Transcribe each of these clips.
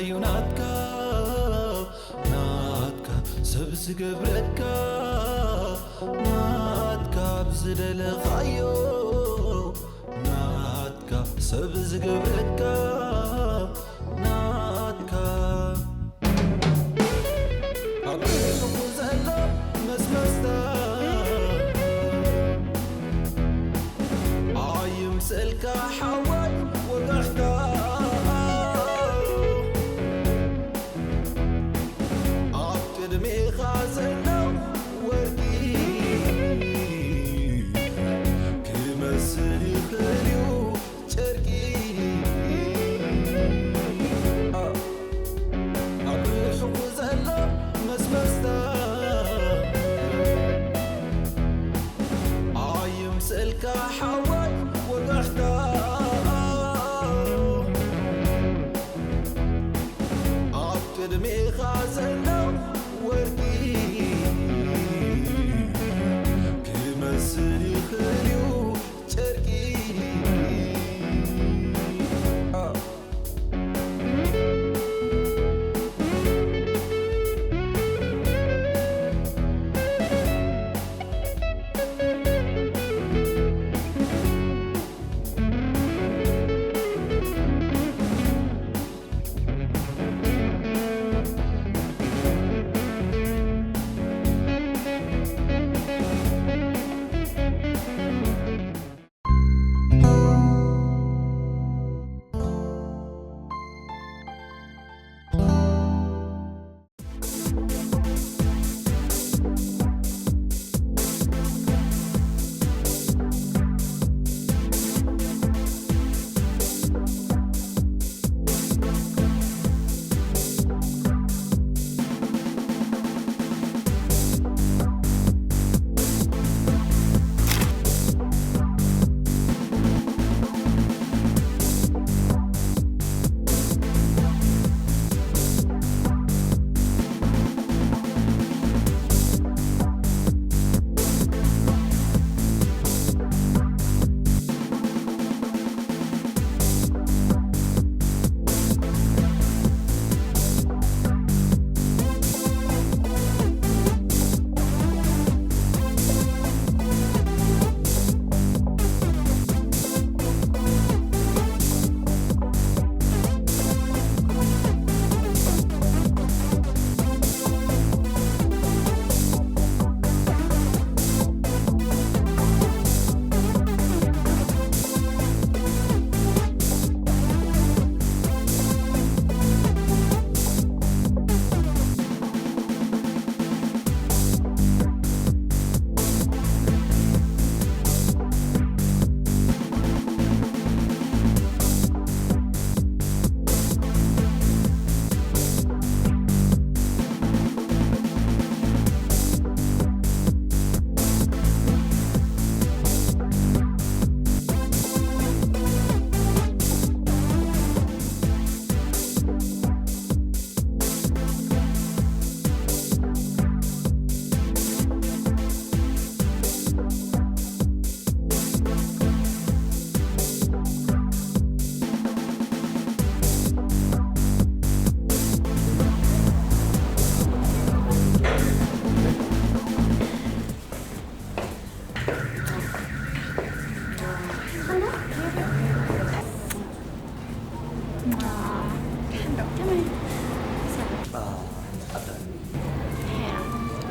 እዩ ናትካ ናትካ ሰብ ዝገብረካ ናትካ ብዝደለኻዮ ናትካ ሰብ ዝገብረካ ናትካ ኣብ ርእስኹ ዘሎ መስመስታ ኣይምሰልካ ሓዋይ ወጋሕታ ኣብ ቅድሜኻ ዘሎ ወርቂ ክመስል ይኽእል እዩ ጨርቂ ኣብ ርሑቕ ዘሎ መስመስታ ኣይምሰልካ ሓዋይ ወጋሕታ ኣብ ቅድሜኻ ዘሎ ወርቂ ክመስል ይኽእል እዩ ጨርቂ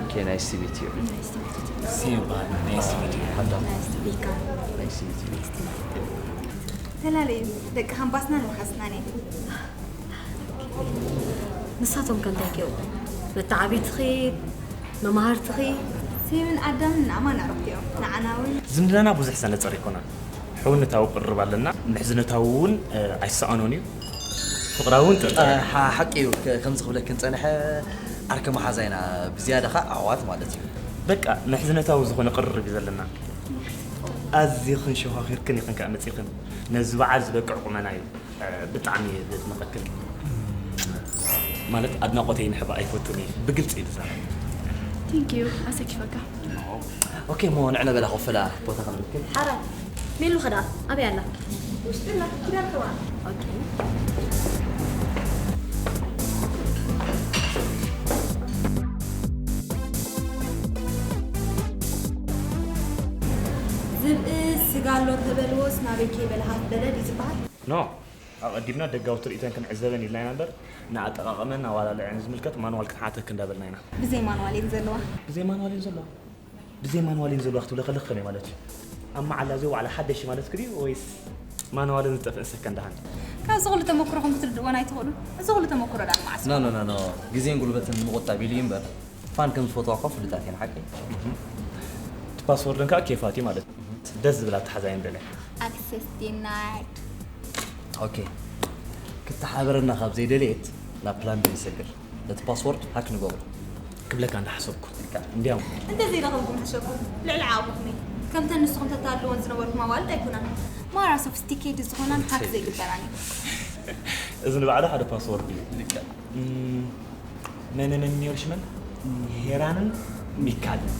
Okay, nice to meet you. Nice to meet you. Same, man. Nice to meet you. Hadda. Nice to meet you. Nice to meet you. ተላለዩ ደቂ ካምፓስና ንውሓስና ነይ ንሳቶም ከ እንታይ ገይሩ? መተዓቢትኺ መማህርትኺ? ሴምን ኣዳምን ንኣማን ኣረኽቲኦም ንዓና እውን ዝምድናና ብዙሕ ዘነጸር ኣይኮነን። ሕውነታዊ ቅርርብ ኣለና። ምሕዝነታዊ እውን ኣይሰኣኖን እዩ። ፍቕራዊ እውን ጥርጥር የለን። ሓቂ እዩ። ከምዚ ክብለክን ጸንሐ ዓርከ መሓዛ ኢና። ብዝያዳ ኸዓ ኣሕዋት ማለት እዩ። በቃ ምሕዝነታዊ ዝኾነ ቅርርብ እዩ ዘለና። ኣዚኽን ሸዃኺርክን ኢኽን ከኣ መጺኽን። ነዚ በዓል ዝበቅዕ ቁመና እዩ። ብጣዕሚ እየ ዘድንቐክን። ማለት ኣድናቖተይ ንሕባ ኣይፈቱን እየ ብግልፂ እዩ ዝዛረብ። Thank you ኣሰኪፈካ። ኦኬ እሞ ንዕነ በላ ኮፍ በላ ቦታ ክንረክብ። ሓራይ ሜሉ ከ ደኣ ኣበይ ኣላ? ውሽጢ ኣላ ኪዳን ከዋ። ኦኬ። ጋሎር ዝበልዎስ ናበይ ከይበልሃት በለ ድዩ ዝበሃል? ኖ፣ ኣቐዲምና ደጋዊ ትርኢተን ክንዕዘበን ኢልና ኢና እምበር፣ ንኣጠቓቕመን ኣዋላልዐን ዝምልከት ማንዋል ክንሓተክ እንዳበልና ኢና። ብዘይ ማንዋል እየን ዘለዋ። ብዘይ ማንዋል እየን ዘለዋ። ብዘይ ማንዋል እየን ዘለዋ ክትብለ ከለኺ ከመይ ማለት እዩ? ኣብ መዓላ እዚ ዋዕላ ሓደሽ ማለት ክድዩ ወይስ ማንዋልን ዝጠፍእን ሰከንድ ሃንድ? ካብዚ ኩሉ ተመክሮኹም ክትርድእወን ኣይትኽእሉን? እዚ ኩሉ ተመክሮ ደኣ ንመዓስ? ኖ ኖ ኖ ኖ፣ ግዜን ጉልበትን ንምቑጣብ ኢሉ እዩ እምበር ፋን ከም ዝፈትዋ እኳ ፍሉጣት እየን ሓቀይ። እቲ ፓስወርደን ከዓ ኬፋት እዩ ማለት እዩ። ደስ ዝብል ኣተሓዛ እየን ደልያ። ኣክሰስ ዲናይድ። ኦኬ፣ ክትሓበረና ካብ ዘይደለየት ናብ ፕላን ቢ ንሰግር። ነቲ ፓስወርድ ሃክ ንገብሮ ክብለካ እንዳሓሰብኩ። እንዲያውም እንተዘይረኸብኩም ሕሸኩም። ልዕሊ ዓቕምኹም እየ። ከምተን ንስኹም ተታልልወን ዝነበርኩም ኣዋልድ ኣይኮናን። ማራ ሶፊስቲኬትድ ዝኾናን ሃክ ዘይግበራን እዩ። እዚ ንባዕሉ ሓደ ፓስወርድ እዩ። ልክዕ። እም፣ መነንን ኒውሽመን ሄራንን ሚካልን።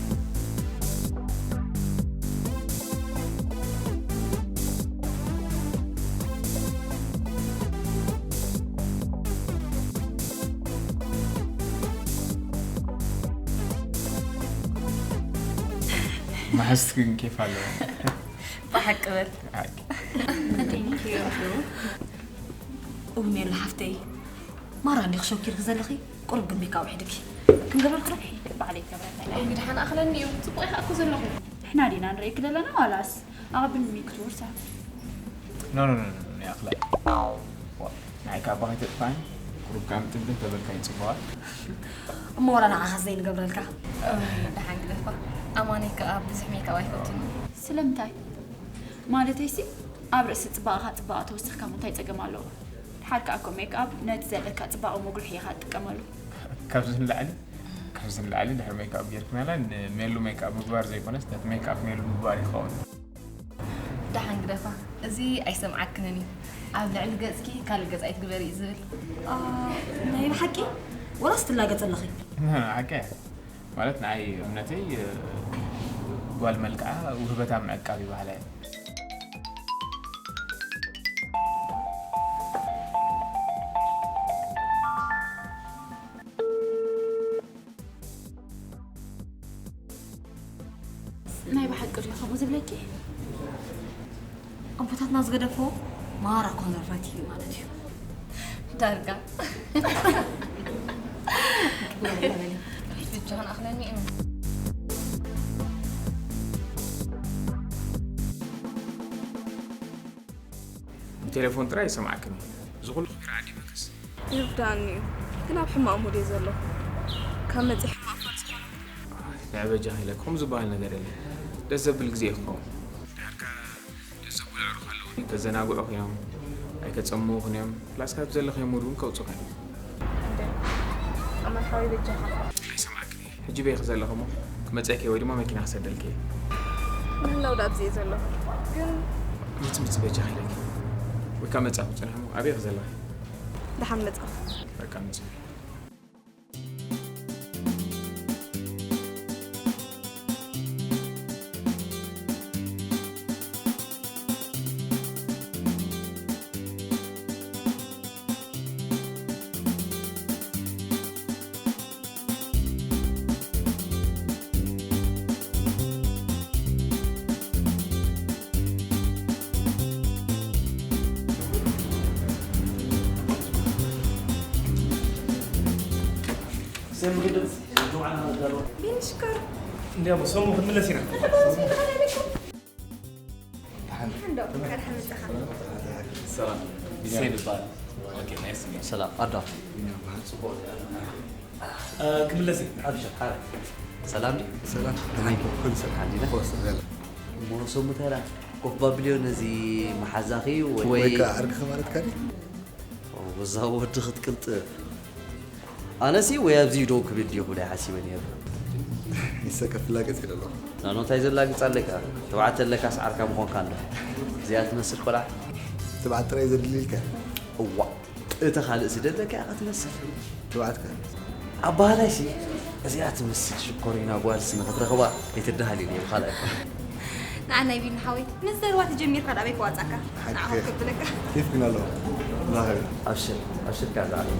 መሓዝቲ ግን ኬፍ ኣለዎ። ብሓቂ በል። ሓቂ። እው ሜሉ ሓፍተይ፣ ማራ እንዲኺ ሸኪርኪ ዘለኺ? ቁሩብ ግን ሜካው ሕድጊ። ክንገብረልኪ ዶ? ባዕለይ ክገብረልካ እየ። እንግዲህ ሓና ኣኽለኒ እዩ። ጽቡቕ ኢኻ እኮ ዘለኹ። ንሕና ዲና ንርእየኪ ዘለና ዋላስ ኣቐብል ሜክ ትወርሳ? ኖ ኖ ኖ ኖ ኖ፣ ይኣኽላ። ዋ፣ ንዓይ ካብ ባኻ ተጥፋኒ። ቁሩብ ካብ ምጥንጥን ተበልካ ይጽበዋል። እሞ ዋላ ንዓኻ ዘይንገብረልካ? እይ፣ ደሓን ግደፋ። ኣማነይ ከኣ ብዙሕ ሜካው ኣይፈቱን እዩ። ስለምንታይ? ማለተይሲ ኣብ ርእሲ ጽባቐኻ ጽባቐ ተወሲኽካ ምንታይ ጸገም ኣለዎ? ድሓር ከኣ እኮ ሜክኣፕ ነቲ ዘለካ ጽባቐ መጉልሒ ኢኻ ትጥቀመሉ። ካብዚ ንላዕሊ ካብዚ ንላዕሊ ድሕሪ ሜክኣፕ ጌርክናላ ንሜሉ ሜክኣፕ ምግባር ዘይኮነስ ነቲ ሜክኣፕ ሜሉ ምግባር ይኸውን። ደሓን ግደፋ፣ እዚ ኣይሰምዓክንን እዩ። ኣብ ልዕሊ ገጽኪ ካልእ ገጽ ኣይትግበሪ እዩ ዝብል። ኣ፣ ናይ ብሓቂ? ወላስ ትላገጽ ኣለኺ? ሓቂ እያ። ማለት ንዓይ እምነተይ እ፣ ጓል መልክዓ ውህበታ ምዕቃብ ይባህላ እየ። ናይ ብሓቂ ድዩ ከምኡ ዝብለኪ? ኣቦታትና ዝገደፎ ማራ ኮንዘርቫቲቭ እዩ ማለት እዩ። ዳርጋ። ሕጂ ከነኣኽለኒ እዩ። ብቴሌፎን ጥራይ ይሰምዓክን እዩ። እዚ ኩሉ ክቢር ዓዲ መክስ። ይርዳኒ እዩ፣ ግን ኣብ ሕማቕ ሙድ እየ ዘለኹ። ካብ መጺ ሕማቕ ፋል ዝኾነ ንዕበጃ ኢለ ከምኡ ዝበሃል ነገር የለን። ደስ ዘብል ግዜ እዩ ክኸውን። ድሕርካ ደስ ዘብሉ ኣዕሩኽ ኣለዉ። ከዘናግዑ እዮም፣ ኣይከጸምዉኽን እዮም። ፕላስ ካብ ዘለኽዮ ሙድ እውን ከውጽኡኻ እዮም። እንደ ኣማን ሓወይ በጃኻ። ኣይሰምዓክን እየ። ሕጂ በይ ኢኺ ዘለኺ እሞ ክመጸኪ ወይ ድማ መኪና ክሰደልኪ እየ። ምህላው ዳ ኣብዚ እየ ዘለኹ። ግን ምጽ ምጽ በጃኺ ኢለኪ። ወይ ካብ መጻኹ ጽንሒ እሞ ኣበይ ኢኺ ዘለኺ? ደሓን መጻኹ። በቃ ምጽ። ቢንሽከር እንዲያው ሰሙ ክንምለስ ኢና። እንደው ከድሓ መጣኻ። ሰላም። ቢንያም ይባላል። ኦኬ፣ ናይስ ቱ ሚት ዩ። ሰላም ኣዳም። እ፣ ክምለስ እየ። ሓብሻ፣ ሓረ። ሰላም ድዩ? ሰላም። ከመይ? ኩሉ ሰላም። ሓሊና? ኮስ፣ ሰላም። እሞ ሰሙ ተራ ኮፍ ባብልዮ ነዚ መሓዛኺ ወይ ወይ ወይ ከኣ ዓርክኺ ማለትካ ድዩ? ኦ፣ በዛ ወዲ ክትቅልጥፍ። ኣነሲ ወይ ኣብዚ ደው ክብል ድዩ ክብል ኣይሓሲበን ነይረ። ንሰ ከፍላገጽ ኢለ ኣለኹ። ናኖ እንታይ ዘላግጽ ኣለካ? ተባዕተ ኣለካስ ዓርካ ምኾንካ ኣሎ። እዚኣ ትመስል ቆልዓ። ትብዓት ጥራይ ዘድሊ ኢልካ? እዋ፣ እታ ካልእ ስደለካ ኢኻ ትመስል። ትብዓትካ? ኣባህላይሲ እዚኣ ትመስል ሽኮሪና ጓልሲ ንኽትረኽባ ኣይትደሃልን እየ ብኻልኣይ እኳ። ንዓ ናይ ቢኒ ሓወይ፣ ነዚ ዘረባ ተጀሚርካ ዳበይ ክዋጻካ? ሓቂ። ንዓኹም ከብለካ። ኬፍ ግን ኣለዎ። ንራኸብ ኢና። ኣብሽር፣ ኣብሽርካ ዝዓበየ።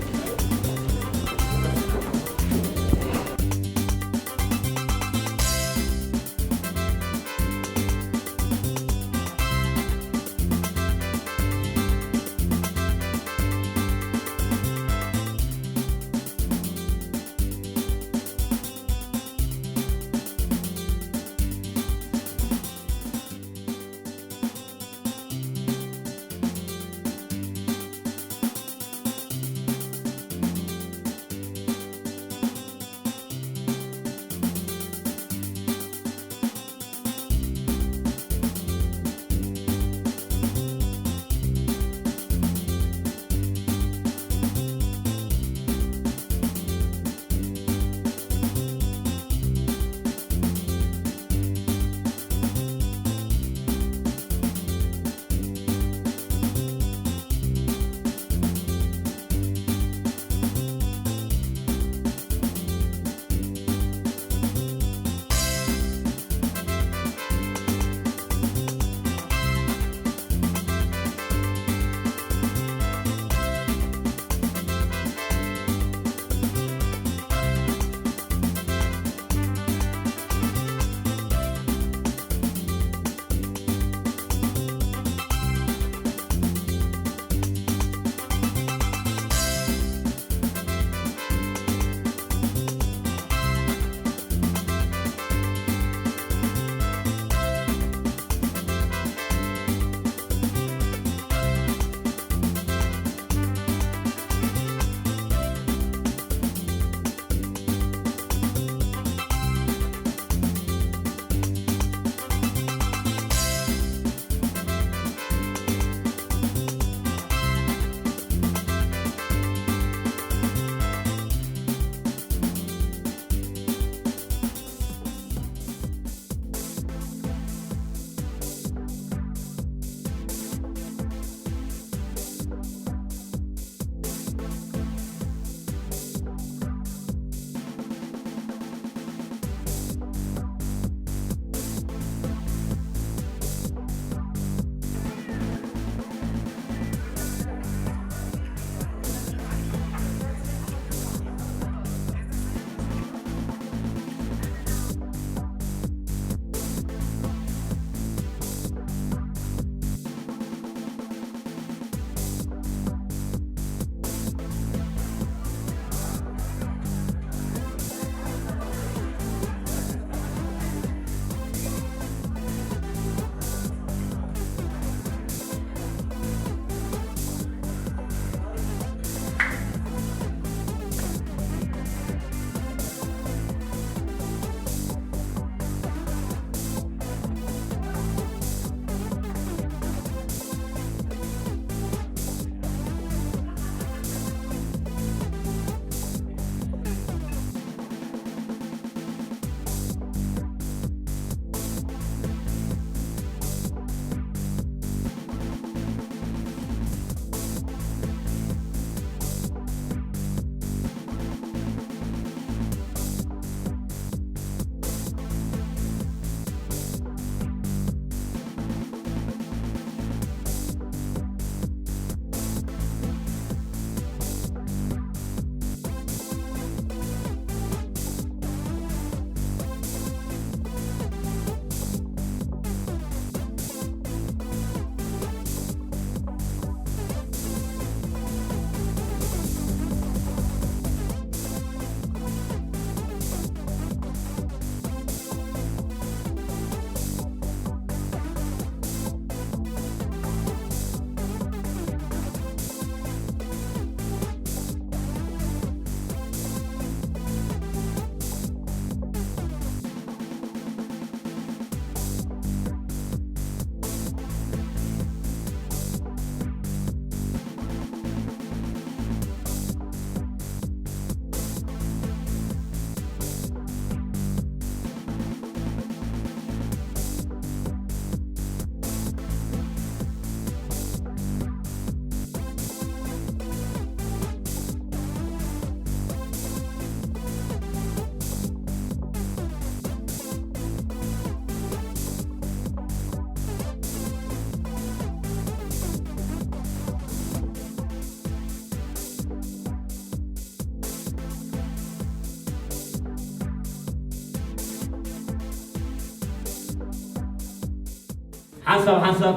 ሓንሳብ ሓንሳብ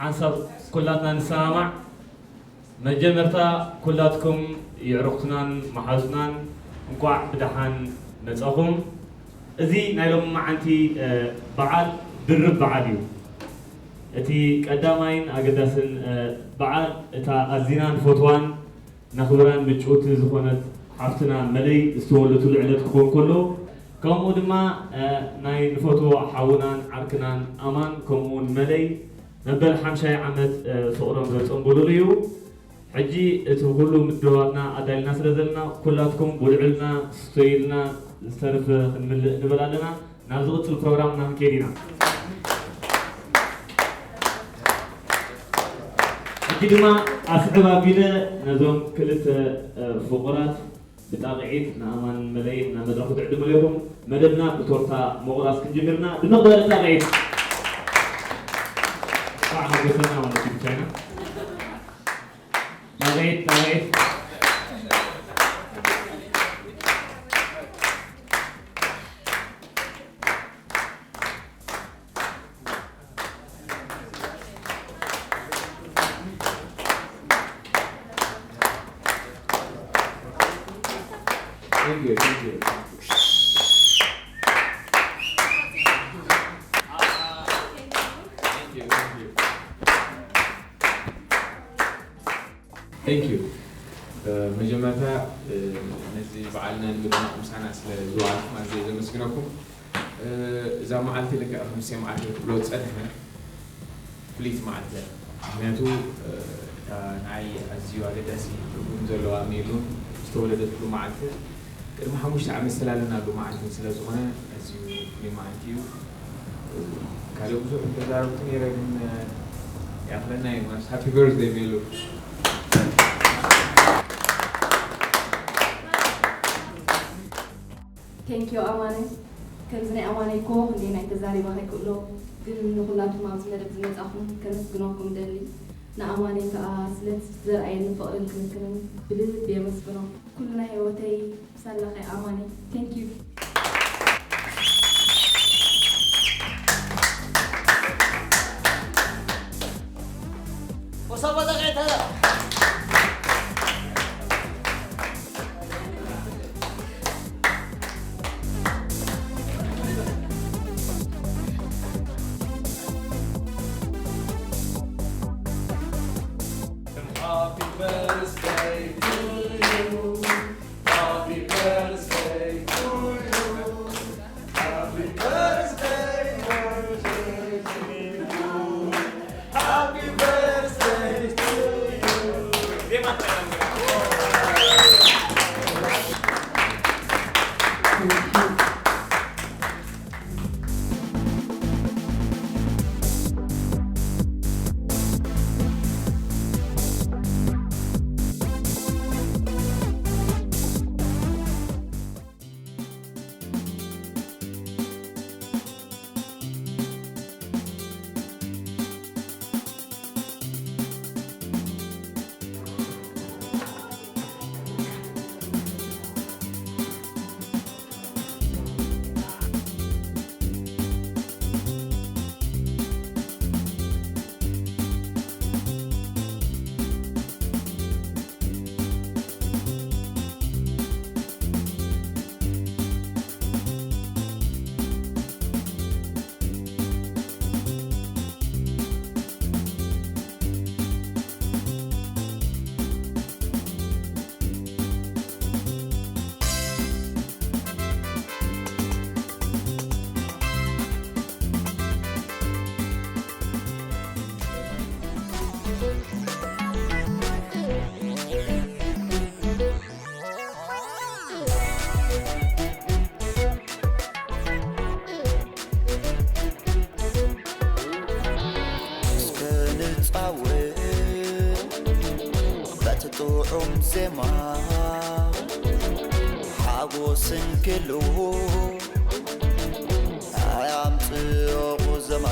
ሓንሳብ ኩላትና ንሰማማዕ። መጀመርታ ኩላትኩም የዕሩኽትናን መሓዙትናን እንቋዕ ብደሓን መጻኹም። እዚ ናይ ሎሚ መዓንቲ በዓል ድርብ በዓል እዩ። እቲ ቀዳማይን ኣገዳስን በዓል እታ ኣዚና ንፈትዋን ነኽብራን ምጭውቲ ዝኾነት ሓፍትና መለይ ዝተወለደትሉ ዕለት ክኾን ከሎ፣ ከምኡ ድማ ናይ ንፈትዎ ሓውናን ዓርክናን ኣማን፣ ከምኡ እውን መለይ መበል ሓምሻይ ዓመት ፍቕሮም ዘጸንበሉሉ እዩ። ሕጂ እቲ ኩሉ ምድዋትና ኣዳልና ስለ ዘለና፣ ኩላትኩም ብልዑልና ስተዩልና፣ ዝተረፈ ክንምልእ ንብል ኣለና። ናብ ዝቕጽል ፕሮግራምና ክንከይድ ኢና። ሕጂ ድማ ኣስዕብ ኣቢለ ነዞም ክልተ ፍቑራት ብጣቕዒት ንኣማን መለይን ናብ መድረኹ ትዕድሙ ኣለኹም። መደብና ብቶርታ ምቑራስ ክንጅምርና፣ ድምቕ ዝበለ ጣቕዒት። እንኳዕ ሓጎሰና ማለት እዩ ብቻይና። ጣቕዒት፣ ጣቕዒት። Thank you, thank you. Thank you, thank you. Thank you. መጀመርታ ነዚ በዓልና ንምድማቕ ምሳና ስለ ዝወዓልኩም ኣዝየ ዘመስግነኩም። እዛ መዓልቲ ልክዕ ከም ሙሴ መዓልቲ ክብሎ ዝጸንሐ ፍልይቲ መዓልቲ እያ። ምክንያቱ እታ ንዓይ ኣዝዩ ኣገዳሲ ትርጉም ዘለዋ ሜሉን ዝተወለደትሉ መዓልቲ ቅድሚ ሓሙሽተ ዓመት ዝተላለናሉ መዓልቲ ስለ ዝኾነ ኣዝዩ ፍሉይ መዓልቲ እዩ። ካልእ ብዙሕ እንተዛረብኩ ነይረ ግን ይኣኽለና እዩ። ሃፒ በርዝደይ ሜሉ። Thank you ኣማነ። ከምዚ ናይ ኣማነ እኮ ክንደይ ናይ ተዛሪባ ከይክእሎ፣ ግን ንኹላትኩም ኣብዚ መደብ ዝመጻኹም ከመስግነኩም ደሊ። ንኣማነ ከኣ ስለቲ ዘርኣየኒ ፍቕርን ክንክንን ብልቢ የመስግኖ። ኩሉ ናይ ህይወተይ ሳላኸ ኣማነ። Thank you። እስከ ንጻወት በቲ ጥዑም ዜማ ሓጎስ እንክልዎ ኣያምጽኦ ቁዘማ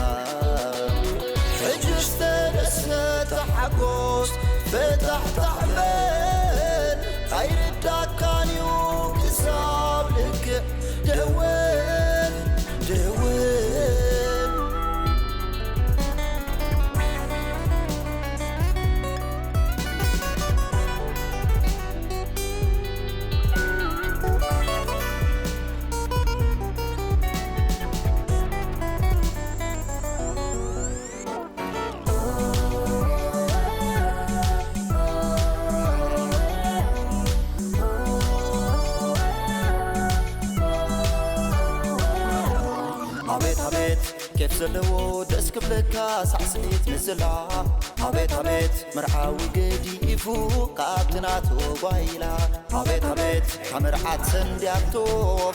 ሕጅስ ተደሰት ተሓጎስ ፍታሕታሕ በል ኣይርዳካን እዩ ክሳብ ልክዕ ደወል ደወል ዘለዎ ደስ ክብለካ ሳዕስዒት ምስላ። ኣቤት ኣቤት፣ መርዓዊ ገዲፉ ካብቲ ናቱ ጓይላ። ኣቤት ኣቤት፣ ካብ መርዓት ሰንዲያቶ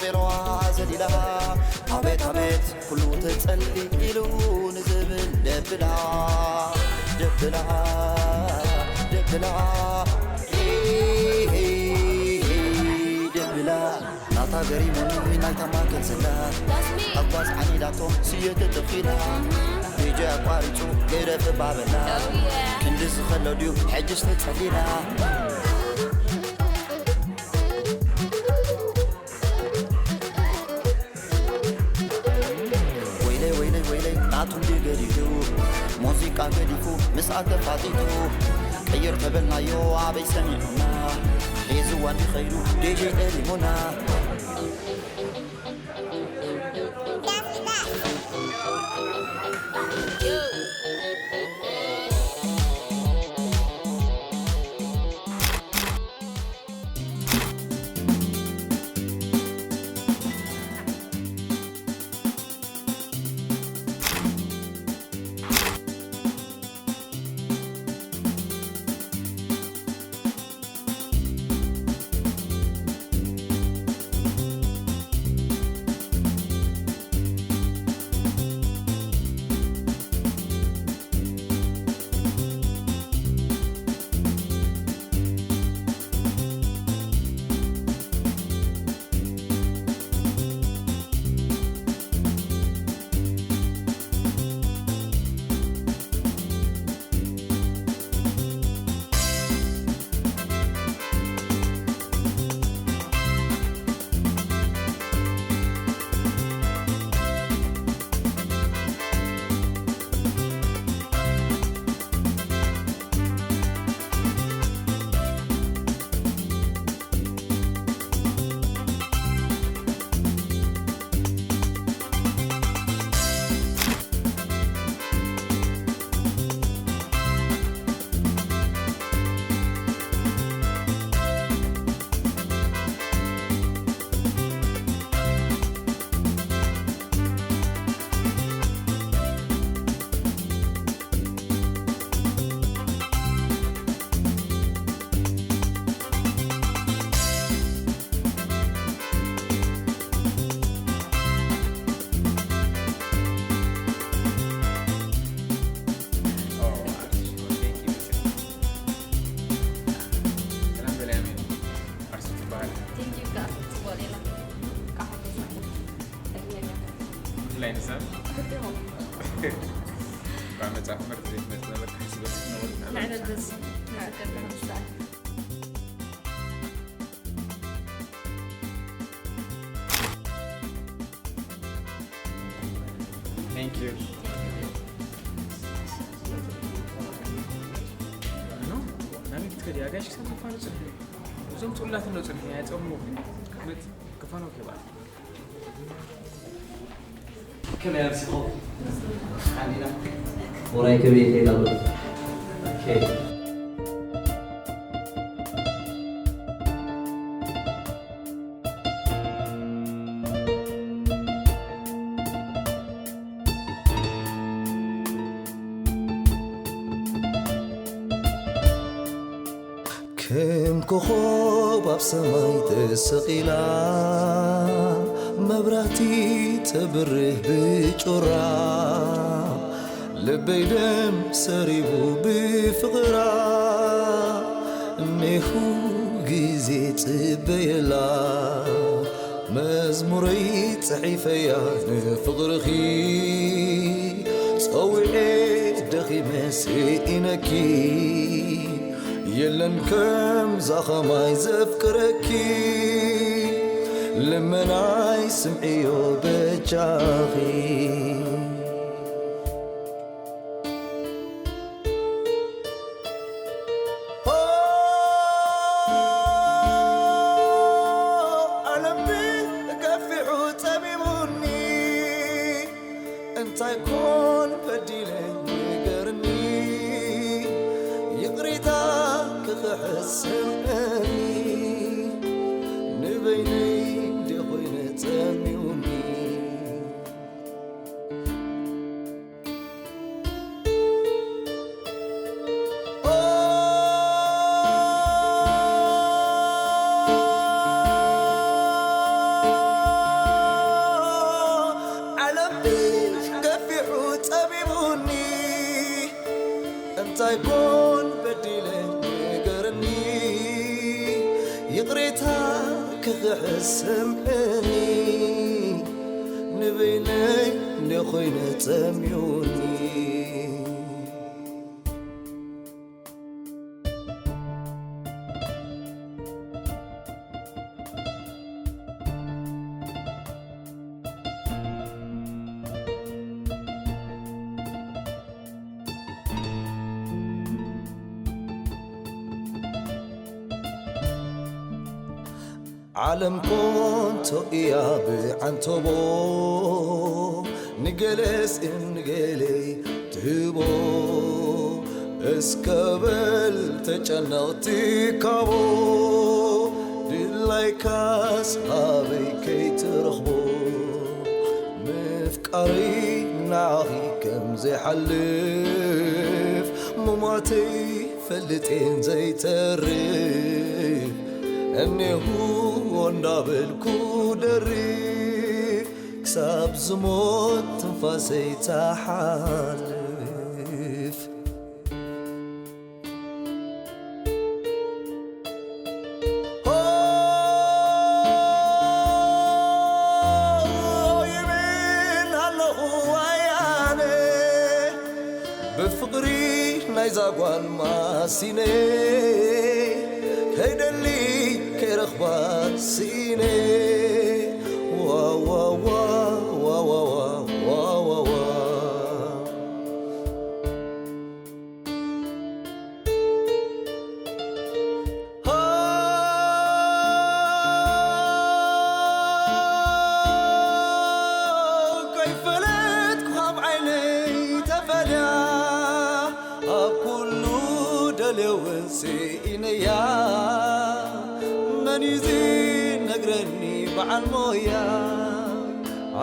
ቤሎዋ ዘሊላ። ኣቤት ኣቤት፣ ኩሉ ተጸሊሉ ንዝብል ደብላ፣ ደብላ፣ ደብላ፣ ሄይ፣ ሄይ፣ ሄይ፣ ደብላ። ናታ ገሪሙኒ ናይታ ማከል ዘላ። ኣጓዝ ዓኒዳቶ ስየ ተተኺላ። ዲጀ ኣቋሪጹ ገደፍ ባበላ። ክንዲ ዝኸሎ ድዩ ሕጅስ ተጸሊላ። ወይለይ ወይለይ ወይለይ ናቱ እንዲ ገዲዱ። ሙዚቃ ገዲፉ ምስኣ ተፋጢጡ። ቅይር ተበልናዮ ኣበይ ሰሚዑና። ሒዝዋ እንዲ ኸይዱ ዲጀ ጠሊሙና። ሰላም በላይ ኣሜን። ኣርሱ ትበሃል። Thank you፣ ከኣ ጽቡቕ ሌላ። ከኣ ሓጎስ። ብፍላይ ንሳ። ክልቲኦም። ብዓመጻ ክመርት ዘይትመርት ነበርካ ሓሲበ ክትነብር ምዕበል በዚ መዘከርታ ምስተኣል። Thank you። ኖ፣ ናበይ ክትከዲ? ኣጋይሽ ክሳብ ዘፋኑ ጽንሒ። እዞም ጽላት እንዶ ጽንሒ፣ ኣየጸምዎ። ክትመጽእ ክፋኖ ይባል። ከመይ ኣምሲኹም? ሓሊና። ወራይ ከመይ ይኸይድ ኣሎ? ኦኬ። ከም ኮኾብ ኣብ ሰማይ ተሰቒላ፣ መብራህቲ ተብርህ ብጩራ። ልበይ ደም ሰሪቡ ብፍቕራ፣ እኔሁ ግዜ ጽበየላ። መዝሙረይ ጽሒፈያ ንፍቕርኺ፣ ጸዊዔ ደኺመ ስኢነኪ። የለን ከምዛ ኸማይ ዘፍቅረኪ፣ ልመናይ ስምዕዮ በጃኺ። ኦ፣ ዓለም ብገፊሑ ጸሚሙኒ፣ እንታይ ኮን በዲለ ንገርኒ፣ ይቕሬታ ክኽሕስ ስምዕኒ፣ ንበይነይ እንደ ኾይነ ጸሚሙኒ። ዝሕሰምዕኒ ንበይነይ እንደ ኮይነ ጸምዩኒ። ዓለም ኮንቶ እያ ብዓንተቦ፣ ንገለስ ንገለይ ትህቦ። እስከ በል ተጨነቕ ትካቦ፣ ድላይካስ ኣበይ ከይትረኽቦ። ምፍቃረይ ንዓኺ ከም ዘይሓልፍ፣ ምሟተይ ፈልጥ እየን ዘይተርፍ። እኔሁ እንዳበልኩ ደርፍ፣ ክሳብ ዝሞት ትንፋሰይ ትሓልፍ። ሆ ይብል ኣለኹ ኣያነ፣ ብፍቕሪ ናይዛ ጓል ማሲነ፣ ከይደሊ ከይረኽባ ስኢነ። ዋዋዋ ዋዋዋ ዋዋዋ። ከይፈለጥኩ ካብ ዓይነይ ተፈልያ፣ ኣብ ኩሉ ደልየውን ስኢነያ። መን እዩ ዝነግረኒ በዓል ሞያ፣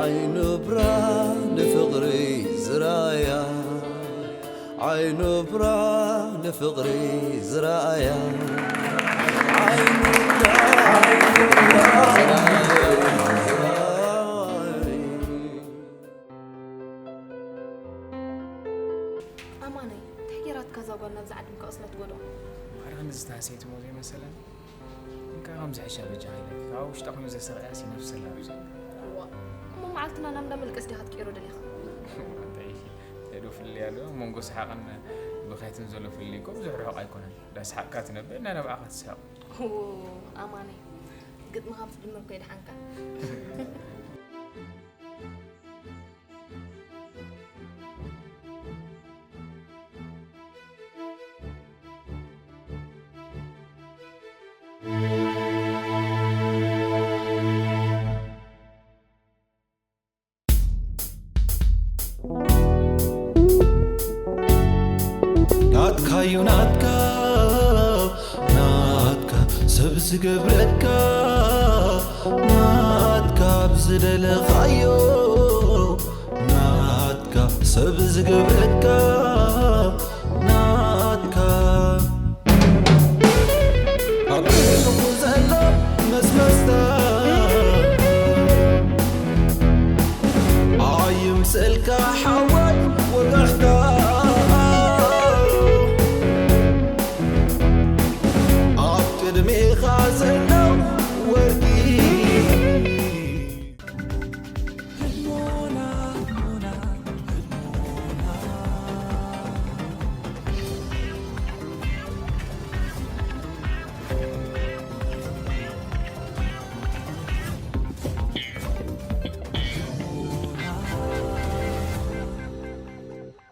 ዓይኑ ብራ ንፍቕሪ ዝራያ። ዓይኑ ብራ ንፍቕሪ ዝረኣያ። ዓይኑ ብራ ንፍቕሪ ዝረኣያ። ኣማነይ፣ እንታይ ገይራትካ እዛ ጓል ናብዚ ዓዲ ምካ ቅስለት ጎዶ? ማርያም፣ እዚ ታህሰይቲ ሞ ዘይመሰለን። እንካ ከምዚ ሕሻ በጃ ሃይለ። ካብ ውሽጣ ኮይኑ ዘሰቃያ ሲ ነፍስ ኣላ። እዋ፣ እሞ መዓልትና ናብ እንዳ መልቀስ ዲኻ ትቀይሮ ደሊኻ? እንታይ፣ እንታይ ዶ ፍልልይ ኣሎ? ኣብ መንጎ ሰሓቕን ብኻይትን ዘሎ ፍልልይ እኮ ብዙሕ ርሑቕ ኣይኮነን። እንዳሰሓቕካ ትነብር፣ ናይ ናብዓኻ ትስሕቕ። ኦ፣ ኣማነይ፣ ግጥምኻ ምስ ድመር እኮ የድሓንካ። ናትካዩ ናትካ፣ ናትካ ሰብ ዝገብረካ፣ ናትካ ብዝደለኻዮ፣ ናትካ ሰብ ዝገብረካ።